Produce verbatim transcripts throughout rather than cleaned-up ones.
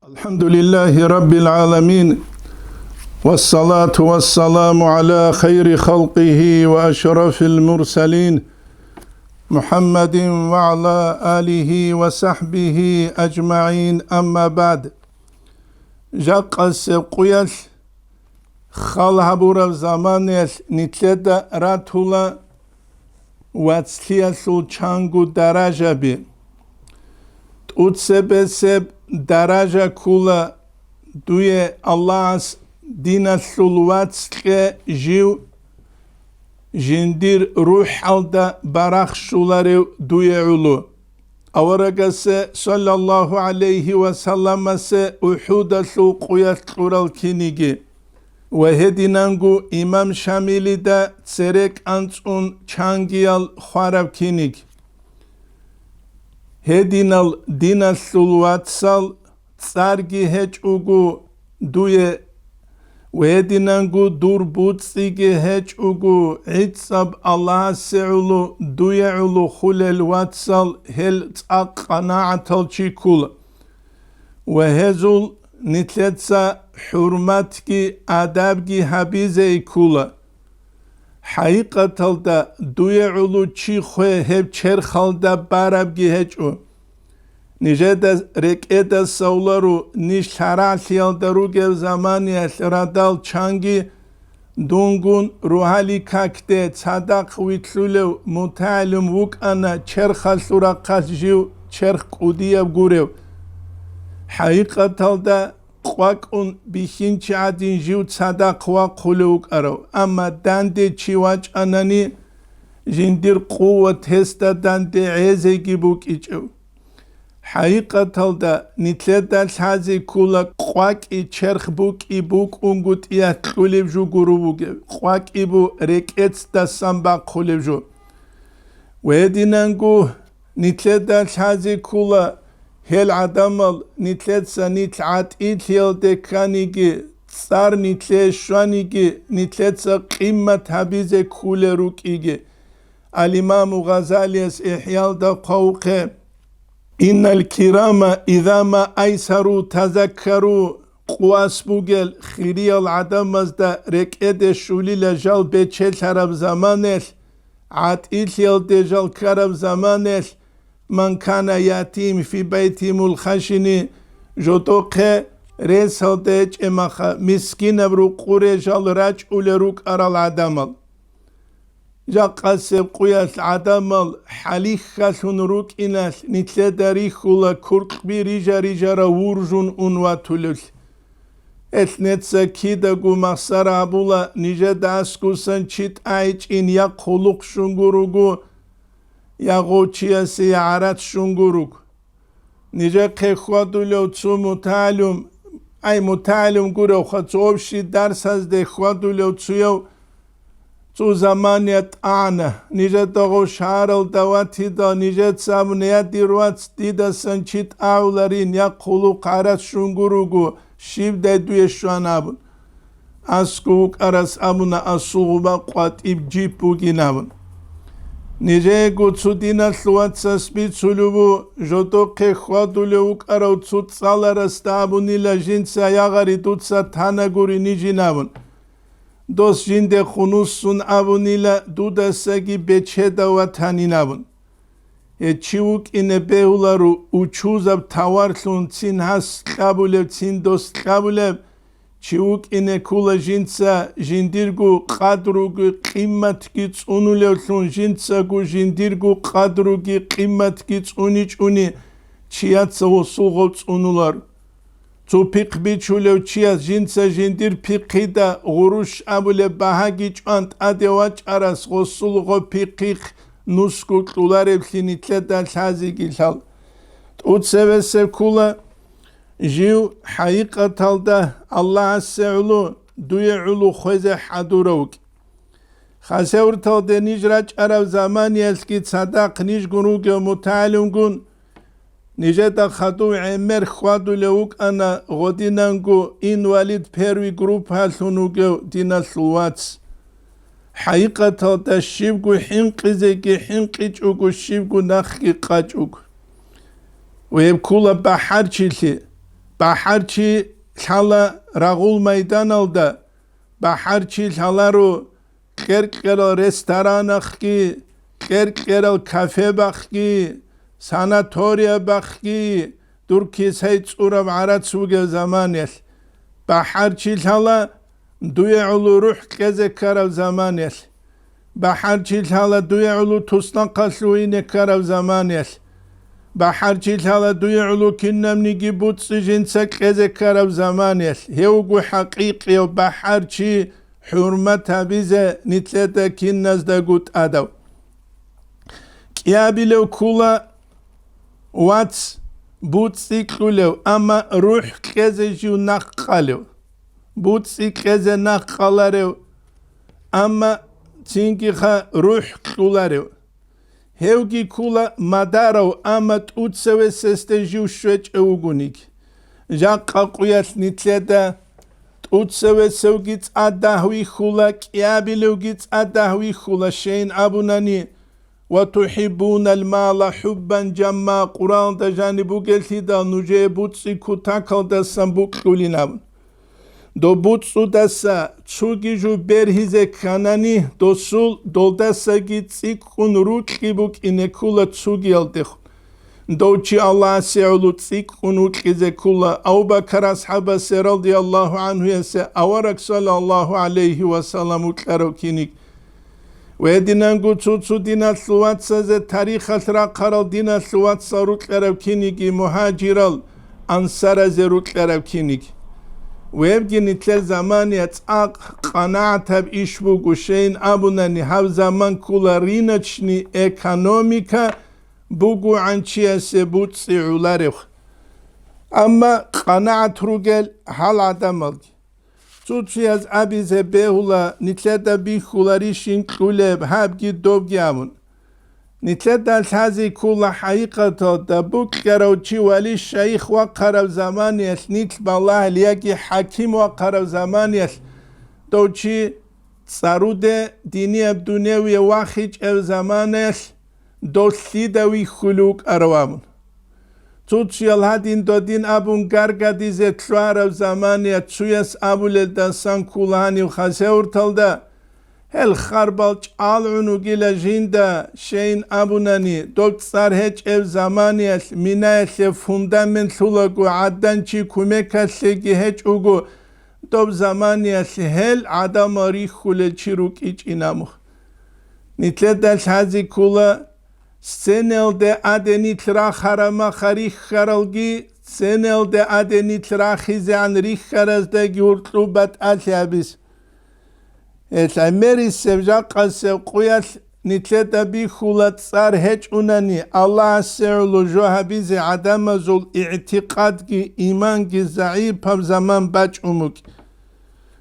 الحمد لله رب العالمين، والصلاة والسلام على خير خلقه وأشرف المرسلين، محمد وعلى آله وصحبه أجمعين، أما بعد. Жакъасеб къуялъ хал гьабураб заманаялъ нилъеда ратула вацлъиялъул чанго даражаби. ТӀуцебесеб даража ккула дуе Аллагьас диналъул вацлъе жив жиндир рухӀалда барахщуларев дуе гӀоло. Аварагасе, саллаллагьу гӀалайгьи ва салламасе, УхӀудалъул къуялъ кьурал киниги ва гьединанго имам Шамилида церекӀанцӀун чангиял хвараб киниг. Гьединал диналъул вацал цӀарги гьечӀого дуе, ва гьединанго дур буцӀцӀиги гьечӀого, гӀицӀаб Аллагьасе гӀоло дуе гӀоло хулел вацал гьел цӀакъ къанагӀатал чи ккула. Ва гьезул нилъеца хӀурматги адабги гьабизе ккула. ХӀакъикъаталда дуе гӀоло чи хве гьеб черхалда барабги гьечӀо. Нижеда рекӀеда савлару ниж лъарагӀлъиялда ругеб заманиялъ радал чанги дунгун рогьалил какде цадахъ вилълъулев мутагӀалим вукӀана черхалъул рахъалъ жив черх кӀудияб гурев. ХӀакъикъаталда къвакӀун бихьинчи гӀадин жив цадахъ вахъулев вукӀарав, амма данде чи вачӀанани, жиндир къуват гьесда данде гӀезеги букӀичӀев. ХӀакъикъаталда нилъеда лъазе ккула къвакӀи черх букӀи букӀунгутӀиялъ кьулеб жо гуро бугеб, къвакӀи бу рекӀецдасан бахъулеб жо. Ва гьединанго нилъеда лъазе ккула гьел гӀадамал, нилъеца нилъ гӀатӀилъиялде кканиги, цӀар нилъее щваниги, нилъеца къиммат гьабизе кколел рукӀиги. Ал-Имаму Гъазалияс ИхӀялда хъвавухъе: «Иннал кирама иза ма айсару тазаккару», къуват бугел хириял гӀадамазда рекӀеде щулила жал бечелъараб заманалъ, гӀатӀилъиялде жал ккараб заманалъ, «Ман кана ятим фи байтимул хашини», жодохъе ресалда гьечӀеб маха мискинаб рукъуре жал рачӀулел рукӀарал гӀадамал. Жакъасеб къуялъ гӀадамал хӀалихьалъун рукӀиналъ нилъеда рихьула куркьби рижа-рижарав вуржун ун ватулевлъи. Гьелъ неца кидаго махсара гьабула, нижеда аскусан чи тӀагӀичӀин я хъулухъ щун гуруго, я гъов чиясе я гӀарац щун гуруго. Нижехъе хьвадулев цо мутагӀалим, ай, мутагӀалим гуревха, цо общий дарсазде хьвадулев цояв цо замания тӀагӀана. Нижеда гъов шагьаралда ватидал, нижеца абуна: «Я, дир вац, дидасан чи тӀагӀуларин, я хъулухъ гӀарац щун гуруго, щибдай дуе щван?» абун. АскӀов вукӀарас абуна: «Асул гъуба къватӀиб жип бугин», абун. Нижеего цо диналъул вацас бицулев ву, жодохъе хьвадулев вукӀарав цо цӀаларасда абунила: «Жинца ягъари, дуца танагури нижин», абун. Дос жинде хунусун абунила: «Дудасаги бечедав ватанин», абун. Гье, чи вукӀине бегьуларо учузаб таварлъун цин гьас кьабулеб, цин дос кьабулеб, чи вукӀине ккула жинца жиндирго къадруги къимматги цӀунулевлъун, жинцаго жиндирго къадруги къимматги цӀуничӀони чияца гъосул гъов цӀунулар. Цо пихъ бичулев чияс жинца жиндир пихъида гъурущ абулеб багьаги чӀван тӀаде вачӀарас гъосул гъо пихъихъ нусго кьулареблъи нилъеда лъазеги лъал. ТӀуцебесеб ккула жив хӀакъикъаталда Аллагьасе гӀоло, дуе гӀоло хвезе хӀадурав вукӀ. Хасавюрталде ниж рачӀараб заманиялъги цадахъ нижгун ругев мутагӀалимгун, нижеда хадув гӀемер хьвадулев вукӀана гъодинанго инвалид первый группаялъун вугев диналъул вац. ХӀакъикъаталда щибго хӀинкъизеги хӀинкъичӀого, щибго нахъги къачӀого. Гьеб ккула бахӀарчилъи. БахӀарчи лъала рагъул майданалда, бахӀарчи лъаларо кьер-кьерал ресторанахъги, кьер-кьерал кафебахъги, санаториябахъги, дур кисай цӀураб гӀарац бугеб заманаялъ. БахӀарчи лъала дуе гӀоло рухӀ кьезе ккараб заманаялъ. БахӀарчи лъала дуе гӀоло туснахъалъув ине ккараб заманаялъ. БахӀарчи лъала дуе гӀоло кинабниги буцӀцӀи жинца кьезе ккараб заманаялъ. Гьев вуго хӀакъикъияв бахӀарчи, хӀурмат гьабизе нилъеда киназдаго тӀадав. КӀиабилев ккула вац буцӀцӀи кьулев, амма рухӀ кьезе жив нахъ къалев. БуцӀцӀи кьезе нахъ къаларев, амма цингиха рухӀ кьуларев. Гьевги ккула мадарав, амма тӀуцевесесде жив щвечӀев вугониги. Жакъа къуялъ нилъеда тӀуцевесевги цӀадагь вихьула, кӀиабилевги цӀадагь вихьула, щейин абунани, «Ва тухӀиббунал мала хӀуббан жамма», Къуръаналда жаниб бугеллъидал, нужее буцӀцӀи кутакалдасан букьулин абун. Доб буцӀцӀудаса цоги жо бергьизе кканани, досул долдасаги цӀикӀкӀун рукьи букӀине ккула цогиялдехун. Дов чи Аллагьасе гӀоло цӀикӀкӀун вукьизе ккула, Абу Бакар асхӀабасе радияллагьу гӀанхуясе авараг саллаллагьу гӀалайгьи ва саллам вукьарав киниг. Гьединанго цо-цо диналъул вацазе, тарихалъ рахъарал диналъул вацал рукьарав киниги, мугьажирал, ансаразе рукьарав киниги. Вебги нилъер замания цӀакъ къанагӀатаб иш буго, щейин абунани, гьаб заман ккула рыночный экономика бугогӀан чиясе буцӀцӀи гӀоларев. Амма къанагӀат ругел гьал гӀадамалги. Цо-цояз абизе бегьула, нилъеда бихьуларищин кьулеб гьабги добги абун. Нилъеда лъази ккула хӀакъикъаталда букьарав чи вали-шайих вахъарав заманиялъ, нилъ балагьел яги хӀаким вахъарав заманиялъ, дов чи цӀаруде динияб дуневие вахичӀев заманаялъ, дов лъида вихьулев вукӀарав абун. Цо-цоял гьадин додин абун гаргадизе лъугьараб замания цуяс абулелдасан ккула гьанив хасавюрталда, гьел харбал чӀалгӀун вугила жинда, щейин абунани, доб цӀар гьечӀеб заманиялъ, минаялъе фундамент лъулаго, гӀадан чи кумекалъеги гьечӀого, доб заманиялъ гьел гӀадамал рихьулел чи рукӀичӀин абун. Нилъеда лъази ккула, сценаялде аденилъ рахараб маха рихьаралги, сценаялде аденилъ рахизегӀан рихьараздаги гьуркьуб батӀалъи гьабиз. Гьелъ гӀемерисеб жакъасеб къуялъ нилъеда бихьула цӀар гьечӀунани, Аллагьасе гӀоло жо гьабизе гӀадамазул игӀтикъадги иманги загӀипаб заман бачӀун букӀин.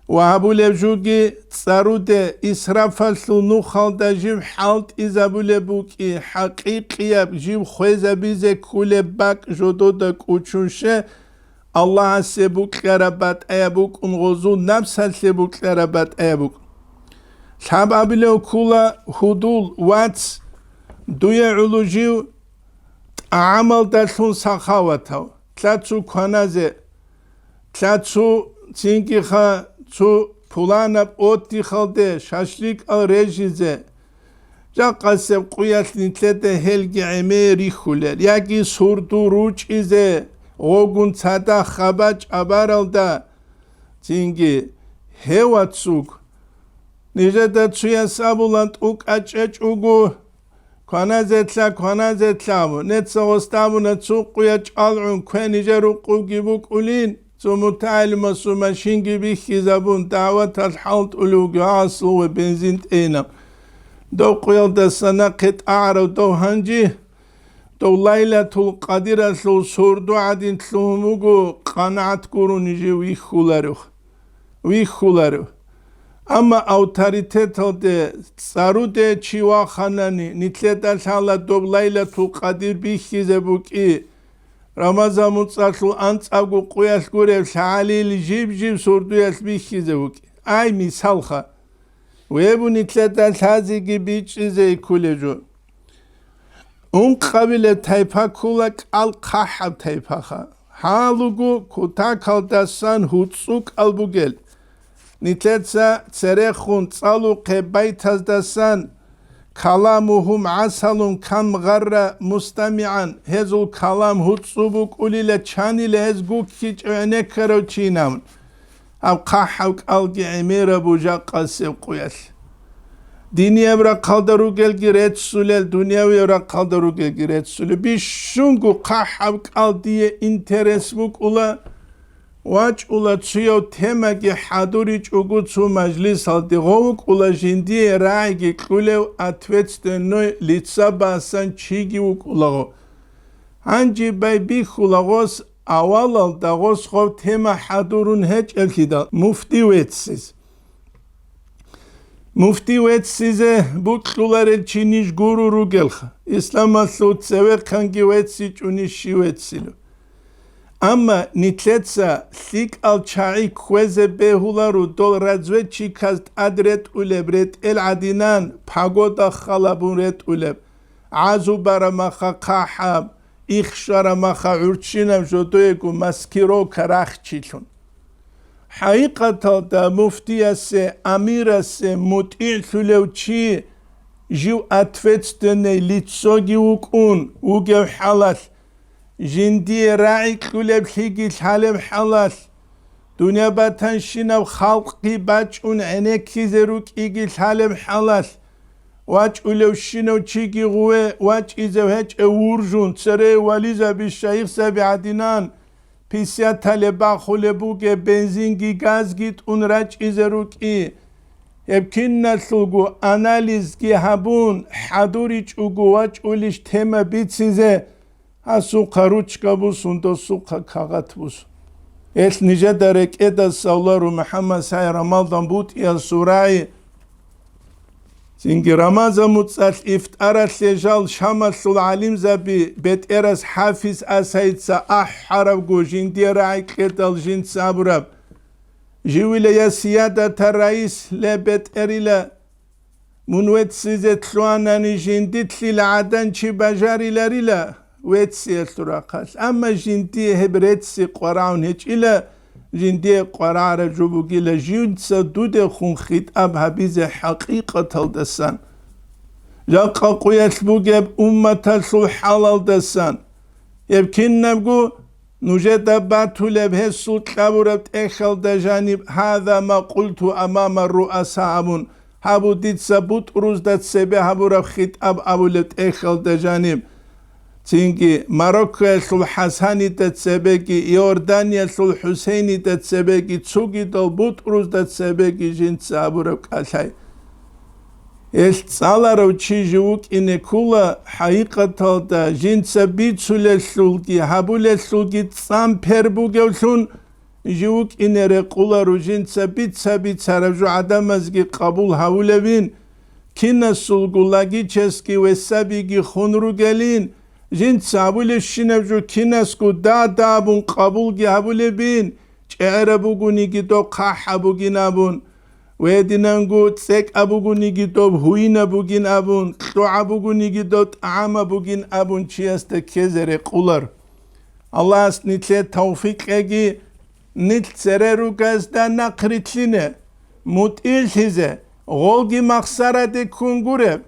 Ва гьабулеб жуги цӀаруде, исрафалъул нухалда жив хӀалтӀизабулеб букӀи, хӀакъикъияб жив хвезабизе ккулеб бакӀ жодода кӀучунще, Аллагьасе букьараб батӀаяб букӀун, гъозул напсалъе букьараб батӀаяб букӀун. Лъабабилев ккула, гьудул, вац, дуе гӀоло жив тӀагӀамалдалъун сахаватав, лъа цу кваназе, лъа цу цингиха цу пуланаб отдыхалде шашликал режизе, жакъасеб къуялъ нилъеда гьелги гӀемер рихьулел, яги сурду ручӀизе, гъогун цадахъ хабач абаралда, цинги гьев вацуг. Нижеда цуяс абулан тӀукӀа чӀечӀого, кваназелъа, кваназелъа абун, нецагъос абуна цо къуя чӀалгӀун кве нижер рукъубги букӀулин, цо мутагӀилимасул машинги бихьизабун, дагӀваталъ хӀалтӀулев вуго гьасул ва бензин тӀейнаб. Дов къуялдаса нахъе тӀагӀарав дов гьанжи, дов Лайлатул Къадиралъул сурду гӀадин лъугьун вуго, къанагӀат гурони жив вихьуларев. вихьуларев. Амма авторитеталде, цӀаруде чи ваханани, нилъеда лъала доб Лайлатул Къадир бихьизе букӀи, Рамазан муцӀалъул анцӀабго къуялъ гуреб лъагӀалил жиб-жиб сурдуялъ бихьизе букӀи. Ай, мисалха! Вебу нилъеда лъазеги бичӀчӀизе кколеб жо. Ункъабилеб тайпа ккола кӀал хъахӀаб тайпаха. хӀалуго кутакалдасан гьуцӀукӀал бугел. Нилъеца церехун цӀалухъе байтаздасан, каламухум гӀасалун кам гъарра мустамигӀан, гьезул калам гьуцӀу букӀулила, чанила гьез гуккичӀев гӀенеккарав чинавун. Гьаб хъахӀаб кӀалги гӀемераб бу жакъасеб къуялъ. Динияб рахъалда ругелги реццулел, дуниявияб рахъалда ругелги реццулел. Бищунго хъахӀаб кӀал дие интерес букӀула, вачӀула цуяв темаги хӀадуричӀого цо мажлисалде, гъов вукӀула жиндие рагӀиги кьулев ответственной лица басан чиги вукӀулаго. Гьанже байбихьула гъос, авалалда гъос гъов тема хӀадурун гьечӀеблъидал муфти вецциз. Муфти веццизе бокьуларел чи ниж гуро ругелха, исламалъул цевехъанги веццичӀони щив веццило. Амма нилъеца лъикӀал чагӀи кквезе бегьуларо дол разведчиказ тӀад ретӀулеб ретӀел гӀадинан, пагода халабун ретӀулеб, гӀазу барамаха хъахӀаб, ихшарамаха гӀурччинаб жодоего маскировка рахчилъун. ХӀакъикъаталда муфтиясе, амирасе мутӀигӀлъулев чи жив ответственный лицоги вукӀун вугев хӀалалъ, жиндие рагӀи кьулеблъиги лъалеб хӀалалъ, дунья батанщинаб халкъги бачӀун гӀенеккизе рукӀиги лъалеб хӀалалъ, вачӀулевщинав чиги гъуве вачӀизе гьечӀев вуржун, цере вализаби, шайихзаби гӀадинан, писятале бахулеб бугеб бензинги газги тӀун рачӀизе рукӀи. Гьеб киналъулго анализги гьабун, хӀадуричӀого вачӀулищ тема бицизе, гьасухъа ручка бусун досухъа кагъат бусун. Гьелъ нижеда рекӀеда савлару МухӀаммад Сай Рамалдан бутӀиял сурай. Цинги Рамазан муцӀалъ ифтаралъе жал Шамалъул гӀалимзаби бетӀерас ХӀафиз Асайица ахӀаравго жиндие рагӀи кьедал жинца абураб: «Живила, я сиядата раис, ле бетӀерила, мун веццизе лъугьанани жиндилъила гӀадан чи бажариларила вецциялъул рахъалъ. Амма жиндие гьеб рецци къварагӀун гьечӀила, жиндие къварагӀараб жо бугила жинца дудехун хитӀаб гьабизе хӀакъикъаталдасан, жакъа къуялъ бугеб умматалъул хӀалалдасан». Гьеб кинабго нужеда батулеб гьесул кьабураб тӀехьалда жаниб: «Гьаза ма къулту амама руаса», – абун, гьабу дица бутӀрузда цебе гьабураб хитӀаб абулеб тӀехьалда жаниб. Цинги Мароккоялъул ХӀасанида цебеги, Иорданиялъул ХӀусейнида цебеги, цогидал бутӀрузда цебеги жинца абураб кӀалъай. Гьелъ цӀаларав чи жив вукӀине ккола, хӀакъикъаталда жинца бицулелъулги гьабулелъулги цӀан пер бугевлъун, жив вукӀине рекъуларо жинца бица-бицараб жо гӀадамазги къабул гьавулебин, кинасулго логически весабиги хун ругелин, жинца абулебщинаб жо кинасго дада абун къабулги гьабулебин, чӀегӀераб бугониги доб хъахӀаб бугин абун, гьединанго цӀекӀаб бугониги доб гьуинаб бугин абун, кьогӀаб бугониги доб тӀагӀамаб бугин абун чиясда ккезе рекъулар. Аллагьас нилъе тавфикъ кьеги, нилъ цере ругезда нахърилълъине, мутӀигӀлъизе, гъолги махсараде ккун гуреб.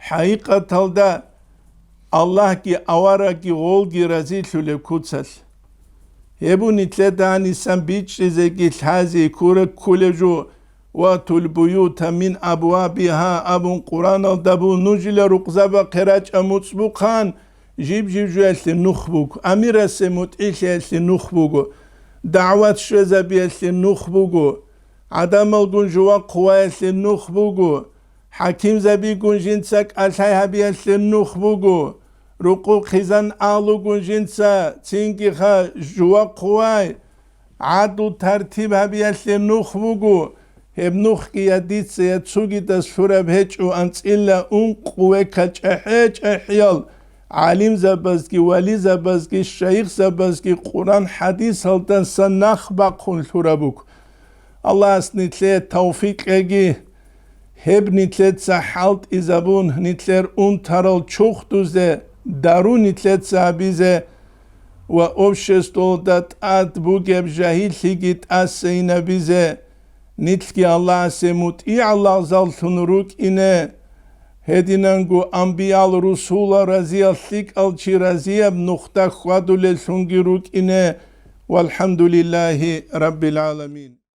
ХӀакъикъаталда, Аллагьги аварагги гъолги разилъулеб куцалъ. Гьеб нилъеда гьанисан бичӀчӀизеги лъазе ккураб кколеб жо: «Ва атул буюта мин абвабигьа», – абун Къуръаналда бу, нужила рукъзабахъе рачӀа муцӀ бухъан, жиб-жиб жоялъе нух буго, амирасе мутӀигӀлъиялъе нух буго, дагӀват щвезабиялъе нух буго, гӀадамалгун жува хъуваялъе нух буго, хӀакимзабигун жинца кӀалъай гьабиялъе нух буго, рукъу-хъизан агьлугун жинца цинги ха жува хъувай, гӀадлу-тартиб гьабиялъе нух буго. Гьеб нухги я дица, я цогидас лъураб гьечӀо, анцӀила ункъ века чӀехӀе-чӀехӀиял гӀалимзабазги, вализабазги, шайихзабазги Къуръан-хӀадисалдаса нах бахъун лъураб буго. Аллагьас нилъее тавфикъ кьеги, гьеб нилъеца хӀалтӀизабун, нилъер унтарал чурхдузе дару нилъеца гьабизе, ва обществоялда тӀад бугеб жагьиллъиги тӀасайинабизе, нилъги Аллагьасе мутӀигӀал лагъзаллъун рукӀине, гьединанго анбиял-русулал разиялъ лъикӀал чи разияб нухда хьвадулеллъунги рукӀине. ВалхӀамдулиллагьи раббил гӀаламин.